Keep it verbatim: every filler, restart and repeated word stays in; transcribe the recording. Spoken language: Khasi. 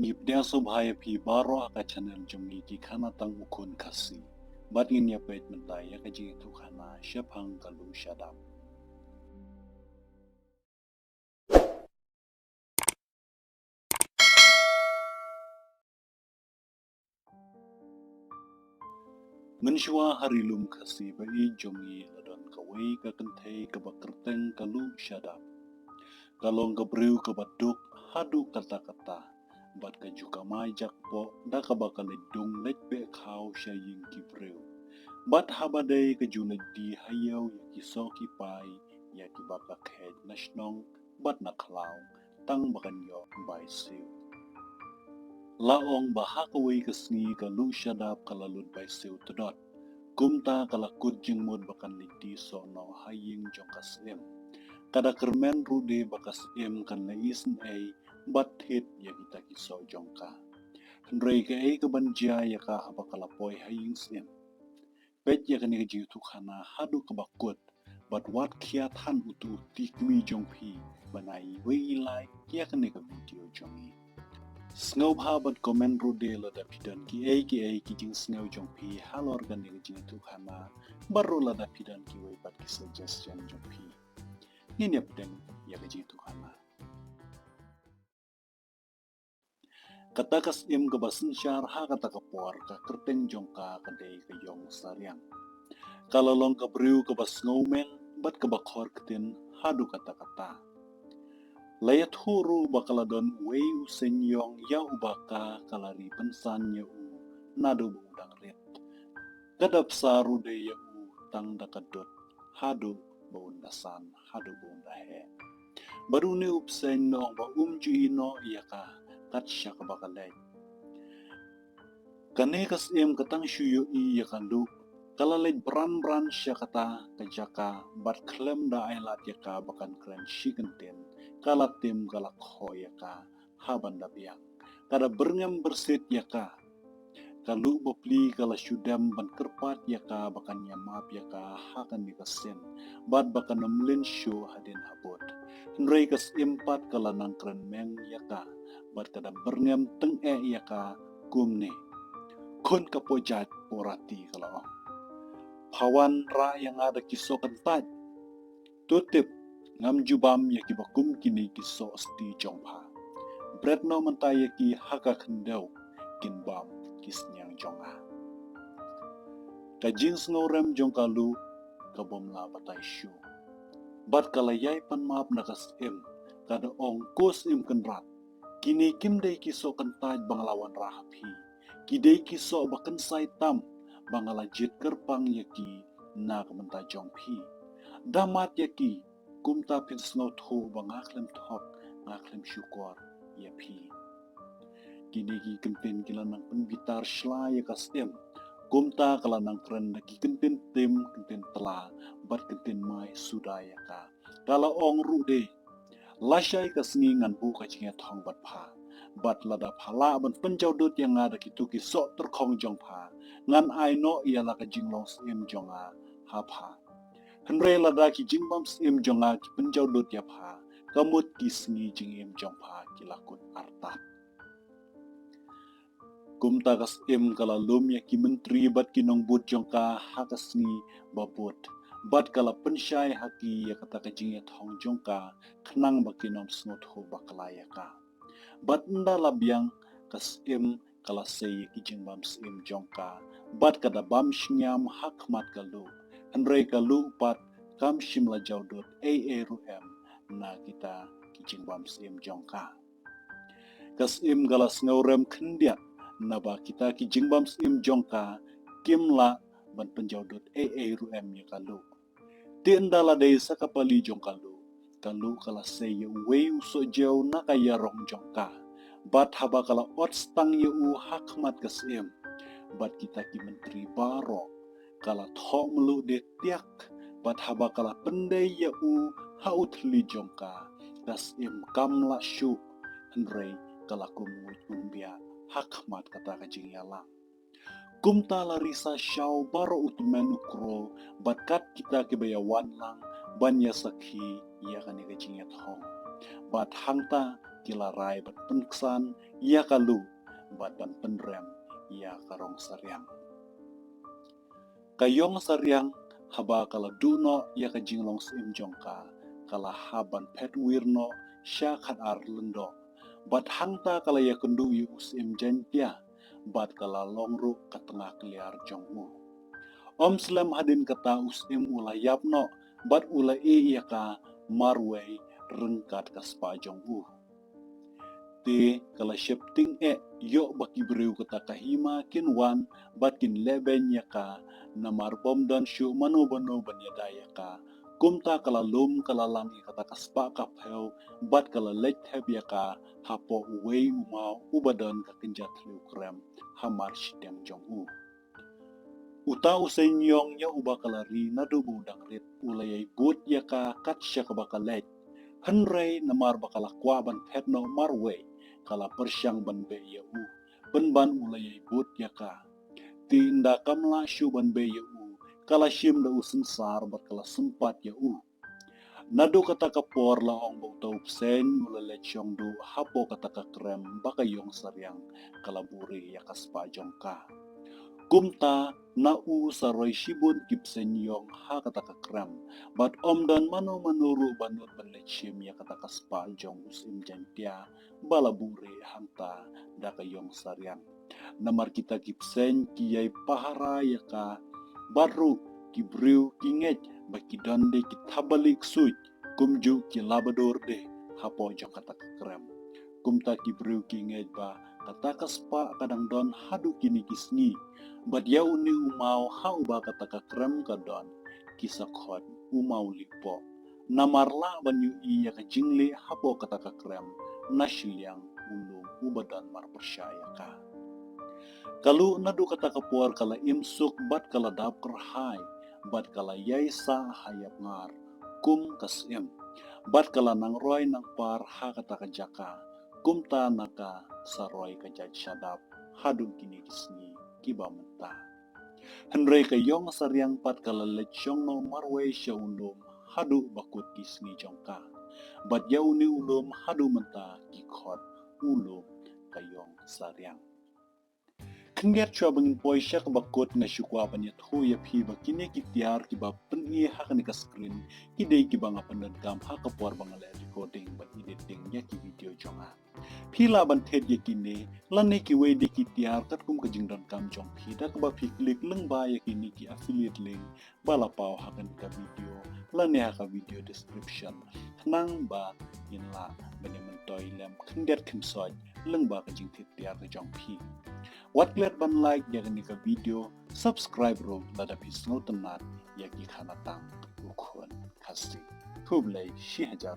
Ngi pdiang sngewbha ïa phi baroh ha ka channel jong ngi ki khana tang u khun Khasi. Bad ngin ïa peit mynta ïa ka jingïathuhkhana shaphang ka Luh Shadap. Mynshuwa ha ri lum Khasi ba ïeit jong ngi la don kawei ka kynthei kaba kyrteng ka Luh Shadap. Ka long ka briew kaba duk haduh katta katta, bad ka ju kamai jakpoh da kaba ka leit dung leit peh khaw sha ïing ki briew. Bad haba dei ka ju leit die ha ïew ïa ki soh ki pai, ïa kiba ka kheit na shnong bad na khlaw, tang ba kan ïoh bai siew. La ong ba ha kawei ka sngi ka Luh Shadap ka la lut bai siew tdot. Kumta ka la kut jingmut ba kan leit die soh noh ha ïing jong ka Syiem. Ka da kyrmen ruh de ba ka Syiem kan leit isynei bad thied ïa kita ki soh jong ka. Hynrei kaei kaban jia ïa ka haba ka la poi ha ïing Syiem? Peit ïa kane ka jingïathuhkhana haduh kaba kut, bad wat khia than utu u tikmi jong phi ban ai iwei i like ïa kane ka video jong ngi. Sngewbha ban comment ruh de lada phi don kiei kiei ki jingsngew jong phi halor kane ka jingïathuhkhana, bad ruh lada phi don kiwei pat ki suggestion jong phi. Ngin ïa pdiang ïa ka jingïathuhkhana. Kata ka Syiem kaba synshar ha kata ka por, ka kyrteng jong ka ka dei ka Ïong Sariang. Ka la long ka briew kaba sngewmeng bad kaba khor ktien haduh katta katta. La ïathuh ruh ba ka la don uwei u seiñ ïong ïa uba ka ka la ri pynsan ïa u naduh ba u dang rit. Ka da bsa ruh de ïa u tang da ka dud haduh ba un da san, haduh ba un da heh. Bad une u bseiñ u ong ba um ju ïehnoh ïa ka kat sha kaba ka leit. Kane ka Syiem ka tang shu ïohi ïa ka Luh, ka la leit bran bran sha kata ka jaka bad khlem da ai lad ïa ka ba kan kren shi kyntien, ka la tim ka la khoh ïa ka ha ban da biang. Ka da byrngem byrsit ïa ka. Ka Luh bapli ka la shu dem ban kyrpad ïa ka ba kan ïamap ïa ka ha kane ka sien, bad ba kan ym lynshun hadien habud. Hynrei ka Syiem pat ka la nang kren meng ïa ka, bad ka da byrngem tyngeh ïa ka kumne. Khun ka Pojait Porati, ka la ong. Pha wanrah ïa nga da ki soh kyntait. To tip, ngam ju bam ïa kiba kum kine ki soh sti jong pha. Bret noh mynta ïa ki ha ka khyndew, kin bam ki sniang jong nga. Ka jingsngewrem jong ka Luh ka bym lah batai shuh. Bad ka la ïai pan map na ka Syiem, ka da ong, ko Syiem Kynrad, kine kim dei ki soh kyntait ba nga la wanrah ha phi. Ki dei ki soh ba kynsai tam ba nga la jied kyrpang ïa ki na ka bynta jong phi. Da mad ïa ki, kumta phin sngewthuh ba nga khlem thok, nga khlem shukor ïa phi. Kine ki kyntien ki la nang pynbitar shla ïa ka Syiem. Kumta ka la nang kren da ki kyntien tim, kyntien tla, bad kyntien mai suda ïa ka. Ka la ong ruh de, lashai ka sngi ngan buh ka jingïathong bad pha. Bad lada pha lah ban pynjaw dud ïa nga da kito ki soh tyrkhong jong pha, ngan ai noh ïa la ka jinglong Syiem jong nga ha pha. Hynrei lada ki jingbam Syiem jong nga ki pynjaw dud ïa pha, ka mut ki sngi jingim jong pha ki la kut artat. Kumta ka Syiem ka la lum ïa ki myntri bad ki nongbud jong ka ha ka sngi ba bud, bad ka la pynshai ha ki ïa kata ka jingïathong jong ka, khnang ba kin ym sngewthuh bakla ïa ka. Bad ynda la biang, ka Syiem ka la sei ïa ki jingbam Syiem jong ka, bad ka da bam shngiam ha khmat ka Luh. Hynrei ka Luh pat kam shym la jaw dud ei ei ruh em na kita ki jingbam Syiem jong ka. Ka Syiem ka la sngewrem khyndiat naba kita ki jingbam Syiem jong ka kim lah ban pynjaw dud ei ei ruh em ïa ka Luh. Te ynda la dei sa ka pali jong ka Luh, ka Luh ka la sei ïa uwei u sohjew na ka ïarong jong ka. Bad haba ka la ot stang ïa u ha khmat ka Syiem bad kita ki myntri baroh, ka la thoh mluh de tiak. Bad haba ka la pyndei ïa u ha u thylli jong ka, ka Syiem kam lah shuh, hynrei ka la kum nguid umbiah ha khmat kata ka jingïalang. Kumta la risa shaw baroh u tymmen u kro, bad kat kita kiba ïawan lang ban ïasakhi ïa kane ka jingïathong. Bad hangta ki la rai ban pynksan ïa ka luh bad ban pynrem ïa ka rong sariang. Ka ïong sariang haba ka la duh noh ïa ka jinglong syiem jong ka, ka la hap ban phet wir noh sha khatar lyngdoh. Bad hangta ka la ïakynduh ïa u syiem Jaiñtia, bad ka la long ruh ka tnga kliar jong u. Ym slem hadien kata u syiem u la ïap noh, bad u la ïeh ïa ka marwei ryngkat ka spah jong u. Te ka la sheptieng eh ïoh ba ki briew kata ka hima kin wan bad kin lehbeiñ ïa ka, namar bym don shuh mano mano ban ïada ïa ka. Kumta ka la lum ka la lang ïa kata ka spah ka phew bad ka la leit thep ïa ka hapoh uwei u maw uba don ka kynja thliew krem ha mar shiteng jong u. Uta u seiñ ïong ïa uba ka la ri naduh ba u dang rit u la ïai bud ïa ka kat sha kaba ka leit. Hynrei namar ba ka la kwah ban phet noh marwei, ka la pyrshang ban beh ïa u, pynban u la ïai bud ïa ka. Te ynda kam lah shuh ban beh ïa u, ka la shim da u synsar bad ka la sympat ïa u. Naduh kata ka por la ong ba uta u bseiñ u la leit shong duh hapoh kata ka krem ba ka ïong sariang ka la buhrieh ïa ka spah jong ka. Kumta na u sa roi shibun ki bseiñ ïong ha kata ka krem, bad ym don mano mano ruh ba nud ban leit shim ïa kata ka spah jong u syiem Jaiñtia ba la buhrieh hangta da ka ïong sariang. Namar kita ki bseiñ ki ïai pahara ïa ka, bad ruh ki briew ki ngeit ba ki don de ki thapbalieh ksuid, kumjuh ki labadur de hapoh jong kata ka krem. Kumta ki briew ki ngeit ba kata ka spah ka dang don haduh kine ki sngi, bad ïa une u maw ha uba kata ka krem ka don, ki sa khot u maw liehpoh. Namar lah ban ïohi ïa ka jingleh hapoh kata ka krem, na shiliang u lum uba don marpyrshah ïa ka. Ka luh naduh kata ka por ka la im suk bad ka la dap kyrhai, bad ka la ïai sah ha ïapngar kum ka syiem, bad ka la nang roi nang par ha kata ka jaka. Kumta na ka sa roi ka jait shadap haduh kine ki sngi kiba mynta. Hynrei ka ïong sariang pat ka la leit shong noh marwei sha u lum haduh ba kut ki sngi jong ka. Bad ïa une u lum haduh mynta ki khot u lum ka ïong sariang. Khyndiat shuwa ba ngin poi sha kaba kut, nga shu kwah ban ïathuh ïa phi ba kine ki tiar kiba pyni ha kane ka screen ki dei kiba nga pyndonkam ha ka por ba nga leh recording bad editing ïa ki video jong nga. Phi lah ban thied ïa kine lane kiwei de ki tiar katkum ka jingdonkam jong phi da kaba phi click lyngba ïa kine ki affiliate link ba la paw ha kane ka video lane ha ka video description, khnang ba ngin lah ban ïamyntoi lem khyndiat khynsoit lyngba ka jingthied tiar ka jong phi. Wat klet ban like ïa kane ka video, subscribe ruh lada phi sngewtynnat ïa ki khanatang u khun Khasi. Khublei shihajar